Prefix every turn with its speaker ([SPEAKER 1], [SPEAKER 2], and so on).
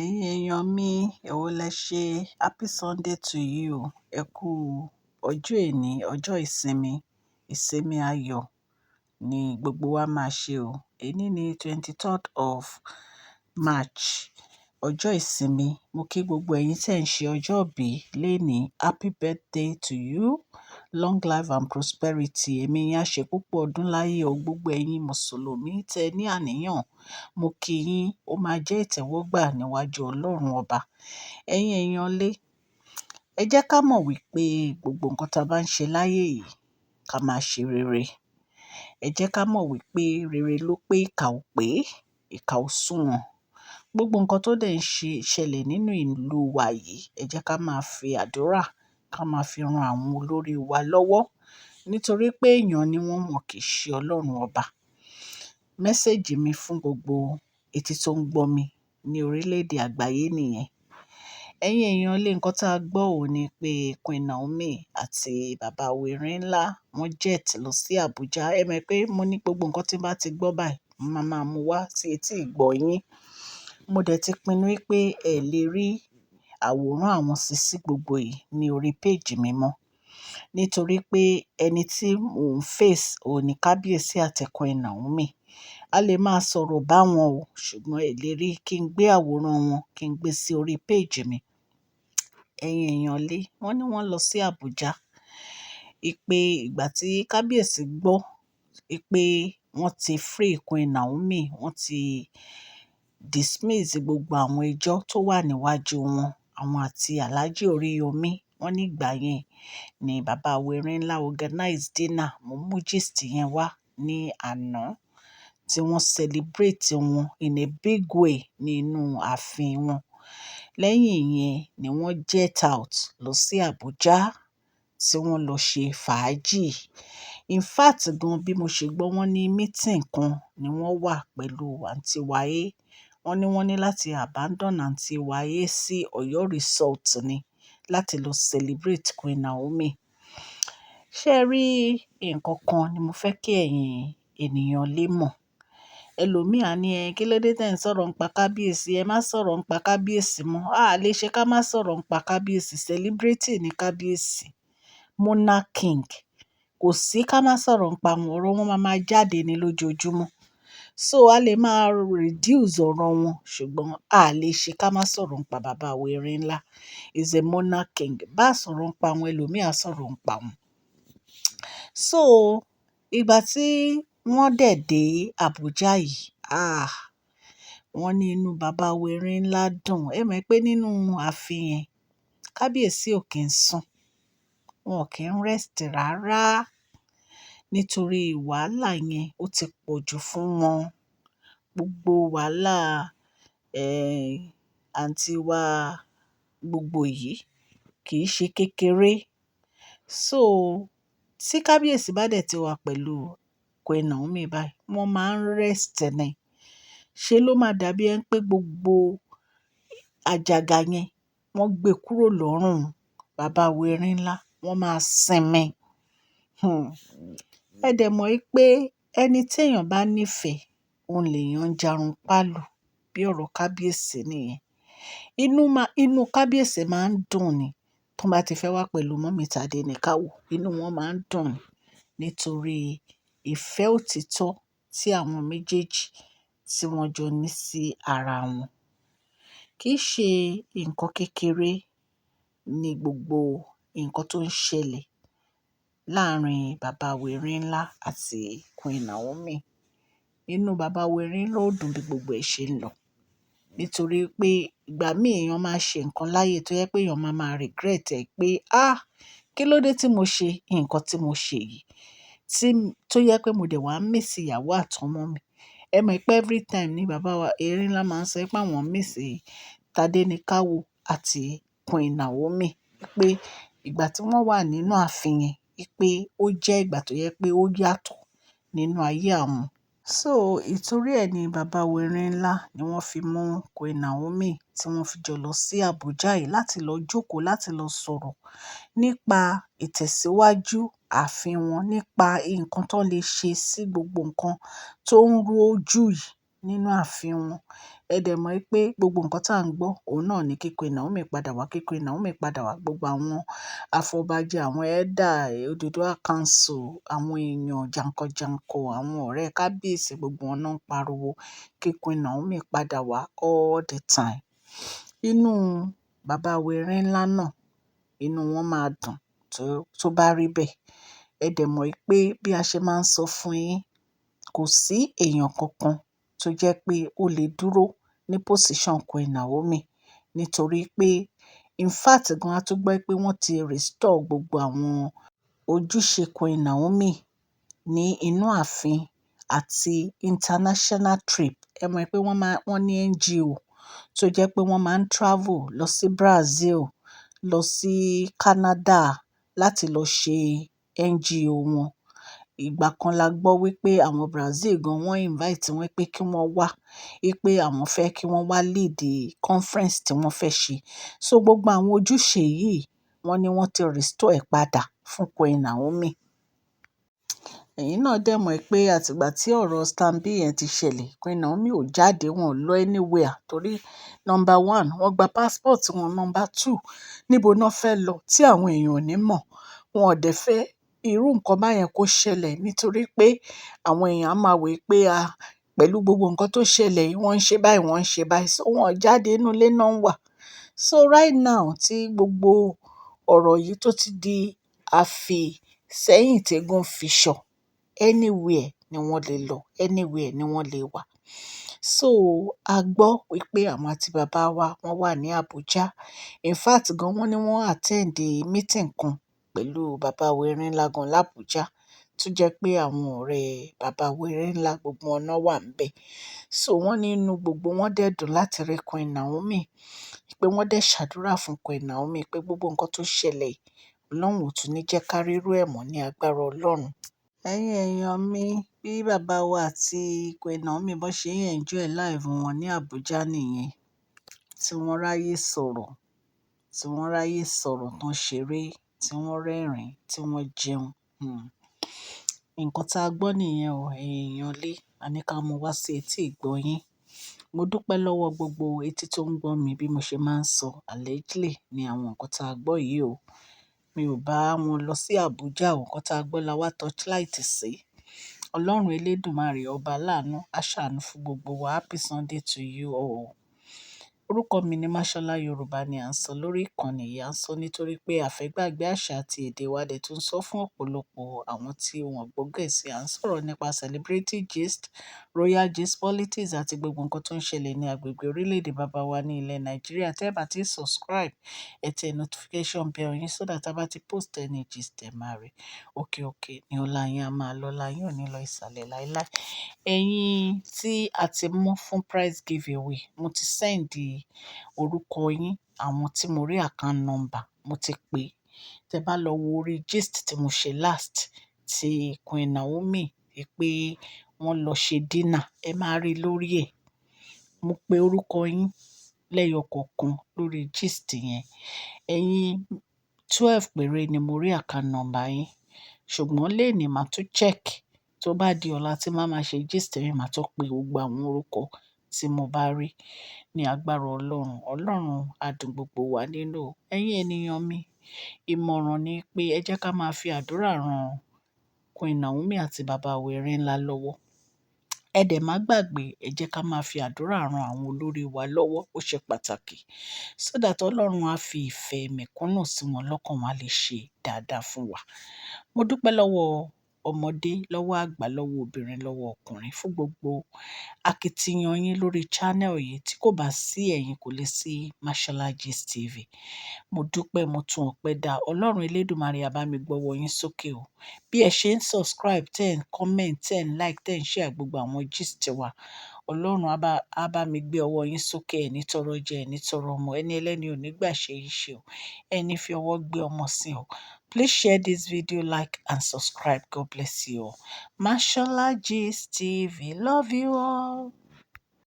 [SPEAKER 1] Ẹ̀yin èèyàn mi, èwo lẹ ṣe? Happy Sunday to you. Ẹ kú ọjọ́ ení, ọjọ́ ìsinmi, ìsinmi ayọ̀ ni gbogbo wa máa ṣe o. Èní ni 23rd of March, ọjọ́ ìsinmi. Mo kí gbogbo ẹ̀yin tí ẹ̀ ń ṣe ọjọ́ ìbí lénìí. Happy birthday to you. Long life and prosperity. Ẹ̀mí yín á ṣe púpọ̀ ọdún láyé o. Gbogbo ẹ̀yin Mùsùlùmí tẹ ní àníyàn, mo kí yín, ó máa jẹ́ ìtẹ́wọ́gbà níwájú Ọlọ́run ọba. Ẹ̀yin èèyàn lé, ẹ jẹ́ ká mọ̀ wípé gbogbo nǹkan tí a bá ń ṣe láyé yìí, ká máa ṣe rere. Ẹ jẹ́ ká mọ̀ wípé rere ló pé ìkà ò pé, ìkà ò sùnwọ̀n. Gbogbo nǹkan tó dẹ̀ ń ṣe ṣẹlẹ̀ nínú ìlú wa yìí, ẹ jẹ́ ká máa fi àdúrà, ká máa fi ran àwọn olórí wa lọ́wọ́. Nítorí pé èèyàn ni wọ́n, wọ́n kì í ṣe Ọlọ́run ọba. Message mi fún gbogbo etí tó ń gbọ́ mi ní orílẹ̀-èdè àgbáyé nìyẹn. Ẹ̀yin èèyàn lé, nǹkan tí a gbọ́ ò ní pé Queen Naomi àti bàbá Erin Ńlá wọ́n jet lọ sí Abuja. Ẹ mọ̀ pé mo ní gbogbo nǹkan tí n bá ti gbọ́ báyìí, mo máa máa mú wá sí etí ìgbọ́ yín. Mo dẹ̀ ti pinnu wípé ẹ lè rí àwòrán àwọn sisi gbogbo yìí ní orí page mi mọ́. Nítorí pé ẹni tí mò ń face òun ní Kábíyèsí àti Queen Naomi. A lè máa sọ̀rọ̀ bá wọn o, ṣùgbọ́n ẹ lè rí kí n gbé àwòrán wọn, kí n gbé sí orí page mi. Ẹ̀yin èèyàn lé, wọ́n ní wọ́n lọ sí Abuja. Ìpè ìgbà tí Kábíyèsí gbọ́ pé wọ́n ti free Queen Naomi, wọ́n ti dismiss gbogbo àwọn ẹjọ́ tó wà níwájú wọn, àwọn àti Alhaji Oriyomi. Wọ́n ní ìgbà yẹn ni bàbá Erin Ńlá organize dinner. Mo mú gist yẹn wá ní àná tí wọ́n celebrate wọn in a big way nínú ààfin wọn. Lẹ́yìn yẹn ni wọ́n jet out lọ sí Abuja tí wọ́n lọ ṣe fàájì. In fact gan, bí mo ṣe gbọ́, wọ́n ní meeting kan ni wọ́n wà pẹ̀lú Aunty Waye. Wọ́n ní wọ́n ní láti abandon Aunty Waye sí Oyo Resort ni láti lọ celebrate Queen Naomi. Ṣé ẹ rí nǹkan kan ni mo fẹ́ kí ẹ̀yin ènìyàn lè mọ̀. Ẹlòmíì á ní, "Ẹ kí ló dé tí ẹ̀ ń sọ̀rọ̀ ń pa Kábíyèsí? Ẹ má sọ̀rọ̀ ń pa Kábíyèsí mọ́." A lè ṣe ká má sọ̀rọ̀ ń pa Kábíyèsí. Celebrity ni Kábíyèsí. Monarch King. Kò sí ká má sọ̀rọ̀ ń pa wọn, ọ̀rọ̀ wọn máa máa jáde ní lójoojúmọ́. So a lè máa reduce ọ̀rọ̀ wọn, ṣùgbọ́n a lè ṣe ká má sọ̀rọ̀ ń pa bàbá wa Erin Ńlá. Is a monarch king. Bá sọ̀rọ̀ ń pa wọn, ẹlòmíì á sọ̀rọ̀ ń pa wọn. So ìgbà tí wọ́n dẹ̀ dé Abuja yìí, ah, wọ́n ní inú bàbá wa Erin Ńlá dùn. Ẹ mọ̀ pé nínú ààfin yẹn, Kábíyèsí ò kí ń sùn. Wọn ò kí ń rest rárá. Nítorí wàhálà yẹn ó ti pọ̀ ju fún wọn. Gbogbo wàhálà, àǹtí wa gbogbo yìí kì í ṣe kékeré. So tí Kábíyèsí bá dẹ̀ ti wà pẹ̀lú Queen Naomi báyìí, wọ́n máa ń rest ni. Ṣé ló máa dàbí ẹ pé gbogbo àjàgà yẹn wọ́n gbé kúrò lọ́rùn bàbá wa Erin Ńlá, wọ́n máa sinmi. Ẹ dẹ̀ mọ̀ wípé ẹni tí èèyàn bá nífẹ̀ẹ́, òun lèèyàn ń jarun pálù bí ọ̀rọ̀ Kábíyèsí nìyẹn. Inú Kábíyèsí máa ń dùn ni. Tí wọ́n bá ti fẹ́ wá pẹ̀lú mummy Tadenikawo, inú wọn máa ń dùn ni. Nítorí ìfẹ́ òtítọ́ tí àwọn méjèèjì tí wọ́n jọ ní sí ara wọn. Kì í ṣe nǹkan kékeré ní gbogbo nǹkan tó ń ṣẹlẹ̀ láàárín bàbá wa Erin Ńlá àti Queen Naomi. Inú bàbá wa Erin Ńlá ò dùn bí gbogbo ẹ ṣe ń lọ. Nítorí pé ìgbà mí èèyàn máa ṣe nǹkan láyé tó jẹ́ pé èèyàn máa máa regret ẹ̀ pé, "Ah! Kí ló dé tí mo ṣe nǹkan tí mo ṣe yìí?" Tí, tó jẹ́ pé mo dẹ̀ wá miss ìyàwó àtọmọ mi. Ẹ mọ̀ pé every time ní bàbá wa Erin Ńlá máa ń sọ pé àwọn miss Tadenikawo àti Queen Naomi. Pé ìgbà tí wọ́n wà nínú ààfin yẹn, pé ó jẹ́ ìgbà tó jẹ́ pé ó yàtọ̀ nínú ayé àwọn. So ìtorí ẹ ní bàbá wa Erin Ńlá ni wọ́n fi mú Queen Naomi tí wọ́n fi jọ lọ sí Abuja yìí láti lọ jókòó, láti lọ sọ̀rọ̀ nípa ìtẹ̀síwájú ààfin wọn, nípa nǹkan tó lè ṣe sí gbogbo nǹkan tó ń rú ojú yìí nínú ààfin wọn. Ẹ dẹ̀ mọ̀ pé gbogbo nǹkan tí à ń gbọ́, òun náà ni kí Queen Naomi padà wá, kí Queen Naomi padà wá. Gbogbo àwọn afọbajẹ, àwọn elder, Oduduwa Council, àwọn èèyàn jànkànjànkàn, àwọn ọ̀rẹ́ kábíyèsí, gbogbo wọn náà ń pariwo kí Queen Naomi padà wá all the time. Inú bàbá wa Erinlá náà, inú wọn máa dùn tó bá rí bẹ́ẹ̀. Ẹ dẹ̀ mọ̀ pé bí a ṣe máa ń sọ fún yín, kò sí èèyàn kankan tó jẹ́ pé ó lè dúró ní position Queen Naomi. Nítorí pé in fact gan a tún gbọ́ pé wọ́n ti restore gbogbo àwọn ojúṣe Queen Naomi ní inú ààfin àti international trip. Ẹ mọ̀ pé wọ́n máa, wọ́n ní NGO tó jẹ́ pé wọ́n máa ń travel lọ sí Brazil, lọ sí Canada láti lọ ṣe NGO wọn. Ìgbà kan la gbọ́ wípé àwọn Brazil gan wọ́n invite wọn pé kí wọ́n wá, wípé àwọn fẹ́ kí wọ́n wá lead conference tí wọ́n fẹ́ ṣe. So gbogbo àwọn ojúṣe yìí wọ́n ní wọ́n ti restore ẹ̀ padà fún Queen Naomi. Ẹ̀yin náà dẹ̀ mọ̀ pé àti ìgbà tí ọ̀rọ̀ Stanbic yẹn ti ṣẹlẹ̀, Queen Naomi ò jáde, wọn ò lọ anywhere torí number one, wọ́n gba passport wọn, number two, níbo náà fẹ́ lọ tí àwọn èèyàn ò ní mọ̀. Wọn ò dẹ̀ fẹ́ irú nǹkan báyẹn kó ṣẹlẹ̀ nítorí pé àwọn èèyàn á máa wí pé a, pẹ̀lú gbogbo nǹkan tó ṣẹlẹ̀ yìí, wọ́n ń ṣe báyìí, wọ́n ń ṣe báyìí. So wọ́n jáde nínú ilé náà wà. So right now tí gbogbo ọ̀rọ̀ yìí tó ti di àfì sẹ́yìn tí eégún fi ṣọ, anywhere ni wọ́n lè lọ, anywhere ni wọ́n lè wà. So a gbọ́ wípé àwọn àti bàbá wa wọ́n wà ní Abuja. In fact gan wọ́n ní wọ́n attend meeting kan pẹ̀lú bàbá wa Erinlá gan l'Abuja tó jẹ́ pé àwọn ọ̀rẹ́ bàbá wa Erinlá gbogbo wọn náà wà níbẹ̀. So wọ́n ní inú gbogbo wọn dẹ̀ dùn láti rí Queen Naomi, pé wọ́n dẹ̀ ṣàdúrà fún Queen Naomi pé gbogbo nǹkan tó ṣẹlẹ̀, Ọlọ́run ò tún ní jẹ́ ká rí irú ẹ̀ mọ́ ní agbára Ọlọ́run. Ẹ̀yin èèyàn mi, bí bàbá wa àti Queen Naomi bó ṣe ń enjoy life wọn ní Abuja nìyẹn, tí wọ́n ráyè sọ̀rọ̀, tí wọ́n ráyè sọ̀rọ̀ tán ṣeré, tí wọ́n rẹ́rìn-ín, tí wọ́n jẹun. Nǹkan tí a gbọ́ nìyẹn o, ẹ̀yin èèyàn lé, a ní ká mú wá sí etí ìgbọ́ yín. Mo dúpẹ́ lọ́wọ́ gbogbo etí tó ń gbọ́ mi bí mo ṣe máa ń sọ allegedly ní àwọn nǹkan tí a gbọ́ yìí o. Mi ò bá wọn lọ sí Abuja o, nǹkan tí a gbọ́ la wá torchlight sí. Ọlọ́run elédùmarè ọba aláàánú, á ṣàánú fún gbogbo wa. Happy Sunday to you all. Orúkọ mi ni Mashola Yorùbá ni à ń sọ lórí ìkànnì yìí. À ń sọ nítorí pé a fẹ́ gbàgbé àṣà àti èdè wa dẹ̀ tún sọ fún ọ̀pọ̀lọpọ̀ àwọn tí wọ́n gbọ́ Gẹ̀ẹ́sì. À ń sọ̀rọ̀ nípa celebrity gist, royal gist, politics àti gbogbo nǹkan tó ń ṣẹlẹ̀ ní agbègbè orílẹ̀-èdè bàbá wa ní ilẹ̀ Nàìjíríà. Tẹ́ ẹ bá ti subscribe, ẹ tẹ notification bell yín so that a bá ti post any gist ẹ máa rí. Òkè òkè ni ọlá yín a máa lọ, ọlá yín ò ní lọ ìsàlẹ̀ láíláí. Ẹ̀yin tí a ti mú fún prize giveaway, mo ti send orúkọ yín, àwọn tí mo rí account number, mo ti pè. Tẹ bá lọ wo orí gist tí mo ṣe last tí Queen Naomi pé wọ́n lọ ṣe dinner, ẹ máa rí lórí ẹ̀. Mo pe orúkọ yín lẹ́yọ kọ̀ọ̀kan lórí gist yẹn. Ẹ̀yin 12 péré ni mo rí account number yín. Ṣùgbọ́n lónìí màá tún check. Tó bá di ọ̀la tí màá máa ṣe gist mi, màá tún pe gbogbo àwọn orúkọ tí mo bá rí ní agbára Ọlọ́run. Ọlọ́run á dùn gbogbo wa nínú. Ẹ̀yin ènìyàn mi, ìmọ̀ràn ni pé ẹ jẹ́ ká máa fi àdúrà ran Queen Naomi àti bàbá wa Erinlá lọ́wọ́. Ẹ dẹ̀ má gbàgbé, ẹ jẹ́ ká máa fi àdúrà ran àwọn olórí wa lọ́wọ́, ó ṣe pàtàkì. So that Ọlọ́run á fi ìfẹ́ mẹ̀kúnnù sí wọn lọ́kàn, wọn á lè ṣe dáadáa fún wa. Mo dúpẹ́ lọ́wọ́ ọmọdé, lọ́wọ́ àgbà, lọ́wọ́ obìnrin, lọ́wọ́ ọkùnrin fún gbogbo akitiyan yín lórí channel yìí. Tí kò bá sí ẹ̀yin kò lè sí Mashola Gist TV. Mo dúpẹ́, mo tún ọpẹ́ dá. Ọlọ́run elédùmarè á bá mi gbọ́wọ́ yín sókè o. Bí ẹ ṣe ń subscribe, tẹ́ ń comment, tẹ́ ń like, tẹ́ ń share gbogbo àwọn gist wa. Ọlọ́run á bá mi gbé ọwọ́ yín sókè, ẹ ní tọrọ jẹ, ẹ ní tọrọ mọ, ẹni ẹlẹ́ni ò ní gbà ṣe yín ṣe o. Ẹ ní fi ọwọ́ gbé ọmọ sí o. Please share this video, like and subscribe. God bless you all. Mashola Gist TV. Love you all.